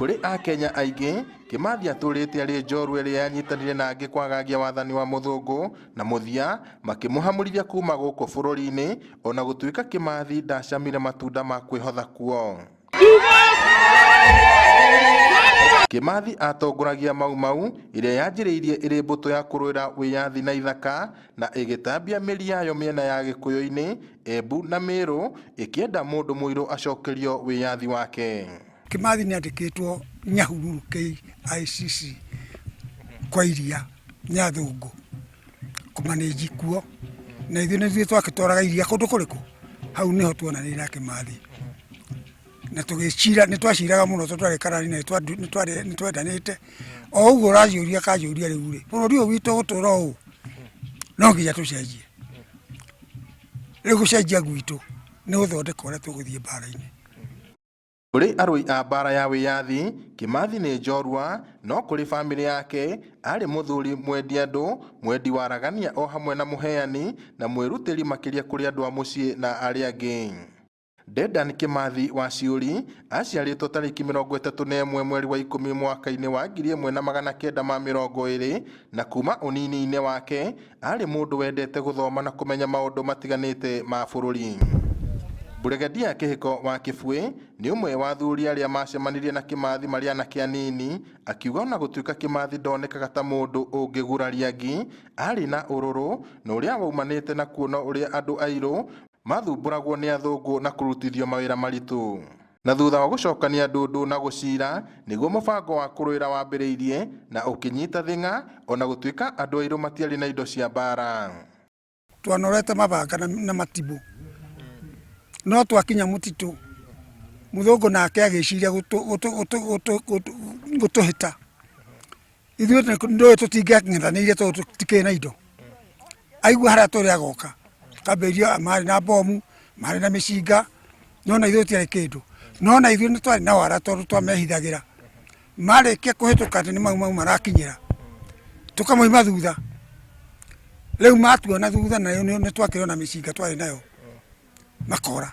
Kũrĩ akenya aingĩ, Kĩmathi atũrĩte arĩ njorua ĩrĩa yanyitanire na angĩ kwagagia wathani wa mũthũngũ na mũthia makĩmũhamũrithia kuma gũkũ bũrũri-inĩ, ona gũtuĩka Kĩmathi ndacamire matunda ma kwĩhotha kuo. Kĩmathi atongoragia Mau Mau ĩrĩa yanjĩrĩirie ĩrĩ mbũtũ ya kũrũĩra wĩyathi na ithaka na ĩgĩtambia mĩri yayo mĩena ya Gĩkũyũ-inĩ, Embu na Mĩrũ, ĩkĩenda mũndũ mũirũ acokerio wĩyathi wake. Kĩmathi nĩ andĩkĩtwo Nyahururu KICC kwa iria nĩ athũngũ kũmanĩnji kuo, na ithuĩ nĩ ithuĩ twakĩtwaraga iria kũndũ kũrĩkũ, hau nĩho tuonanĩire na Kĩmathi na tũgĩcira, nĩ twaciraga mũno tondũ twarĩ karani na nĩ twendanĩte, o ũguo ũranjũria akanjũria rĩu rĩ, bũrũri ũyũ witũ ũgũtũra ũũ, no nginya tũcenjie, rĩu gũcenjia gwitũ nĩ gũthondeka ũrĩa tũgũthiĩ mbara-inĩ. Kũrĩ arũi a mbara ya wĩyathi, Kĩmathi nĩ njorua, no kũrĩ bamĩrĩ yake, arĩ mũthuri mwendi andũ, mwendi waragania o hamwe na mũheani na mwĩrutĩri makĩria kũrĩ andũ a mũciĩ na arĩa angĩ. Dedan Kĩmathi wa Ciũri aciarĩtwo tarĩki 31 mweri wa 10 mwaka-inĩ wa 1920, na kuma ũnini-inĩ wake arĩ mũndũ wendete gũthoma na kũmenya maũndũ matiganĩte ma bũrũri. Brigadier Kĩhĩko wa Kĩbuĩ nĩ ũmwe wa athuri arĩa macemanirie na Kĩmathi marĩ anake anini, akiuga ona gũtuĩka Kĩmathi ndonekaga ta mũndũ ũngĩguraria ngi, arĩ na ũrũrũ na ũrĩa waumanĩte na kuona ũrĩa andũ airũ mathumbũragwo nĩ athũngũ na kũrutithio mawĩra maritũ. Na thutha wa gũcokania ndundu na gũcira nĩguo mũbango wa kũrũĩra wambĩrĩirie na ũkĩnyita thing'a ona gũtuĩka andũ airũ matiarĩ na indo cia mbara. Twanorete mabanga na matimũ, no twakinya mũtitũ mũthũngũ nake agĩciria gũtũhĩta. Ithuĩ ndũĩ tũtingĩang'ethanĩire tondũ tũtikĩrĩ na indo. Aigua harĩa tũrĩ agoka, akambĩrĩria marĩ na bomu, marĩ na mĩcinga, no na ithuĩ tũtiarĩ kĩndũ. No na ithuĩ nĩ twarĩ na wara tondũ twamehithagĩra. Marĩkia kũhĩtũka atĩ nĩ Mau Mau marakinyĩra, tũkamauma thutha. Rĩu matuona thutha na nĩ twakĩrĩ ona mĩcinga twarĩ nayo, makora.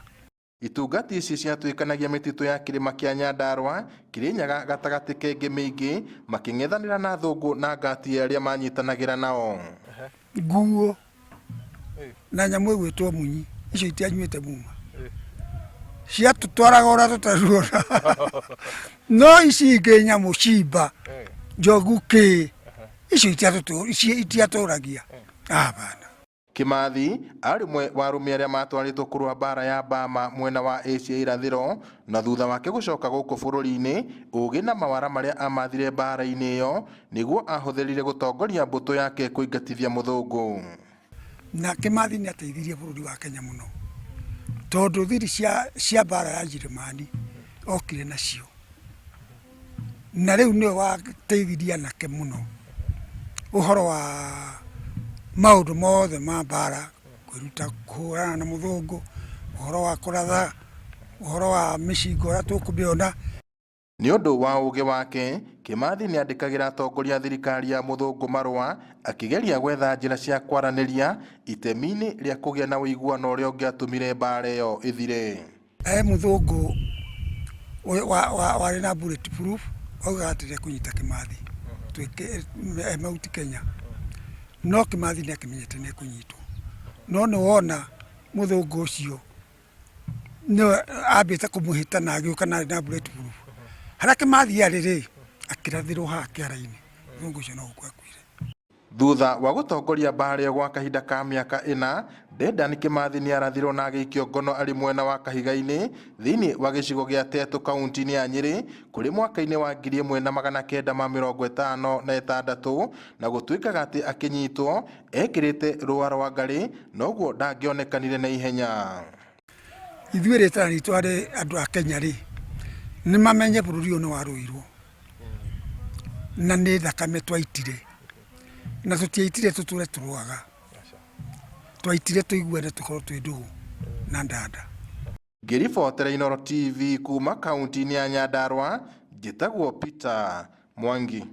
Itungati ici ciatuĩkanagia mĩtitũ ya kĩrĩma kĩa Nyandarua, Kĩrĩnyaga gatagatĩ kengĩ mĩingĩ, makĩng'ethanĩra na athũngũ na ngati arĩa manyitanagĩra nao. Nguo na nyamũ ĩgwĩtwo munyi, icio itianyuĩte muma, ciatũtwaraga ũrĩa tũtaruona. No ici ingĩ nyamũ cimba, njogu kĩ, icio itiatũragia, hapana. Kĩmathi arĩ ũmwe wa arũme arĩa matwarĩtwo kũrũa mbara ya Bama mwena wa Asia irathĩro, na thutha wake gũcoka gũkũ bũrũri-inĩ, ũgĩ na mawara marĩa amathire mbara-inĩ ĩyo nĩguo ahũthĩrire gũtongoria mbũtũ yake kũingatithia mũthũngũ. Na Kĩmathi nĩ ateithirie bũrũri wa Kenya mũno tondũ thiri cia mbara ya Njĩrĩmani okire nacio, na rĩu nĩwe wateithirie anake mũno ũhoro wa maũndũ mothe ma mbara, kwĩruta kũhũrana na mũthũngũ, ũhoro wa kũratha, ũhoro wa mĩcinga ũrĩa tũkũmĩona. Nĩ ũndũ wa ũũgĩ wake, Kĩmathi nĩ andĩkagĩra atongoria a thirikari ya mũthũngũ marũa akĩgeria gwetha njĩra cia kwaranĩria itemi-inĩ rĩa kũgĩa na ũiguano ũrĩa ũngĩatũmire mbaara ĩyo ĩthire. He mũthũngũ warĩ na bullet proof augaga atĩ nĩekũnyita Kĩmathi e Mount Kenya, no Kĩmathi nĩakĩmenyete nĩekũnyitwo, no nĩwona mũthũngũ ũcio nĩwe ambĩte kũmũhĩta na agĩũka na arĩ na bullet proof, harĩa Kĩmathi arĩ rĩ, akĩrathĩrwo haha kĩara-inĩ, mũthũngũ ũcio no gũkua akuire. Thutha wa gũtongoria mbaara ĩyo gwa kahinda ka mĩaka ĩna, Dedan Kĩmathi nĩ arathirwo na agĩikio ngono arĩ mwena wa Kahiga-inĩ thĩinĩ wa gĩcigo gĩa Tetu kaunti-inĩ ya Nyĩrĩ kũrĩ mwaka-inĩ wa 1956, na gũtuĩkaga atĩ akĩnyitwo ekĩrĩte rũa rwa ngarĩ noguo ndangĩonekanire na ihenya. Ithuĩ rĩtana ritũ harĩ andũ a Kenya rĩ, nĩ mamenye bũrũri ũyũ nĩ warũirwo na nĩ thakame twaitire, na tũtiaitire tũtũre tũrũaga, twaitire tũiguane tũkorwo twĩ ndũgũ na ndanda. Ngĩribotera Inooro TV kuma kaunti-inĩ ya Nyandarua, njĩtagwo Peter Mwangi.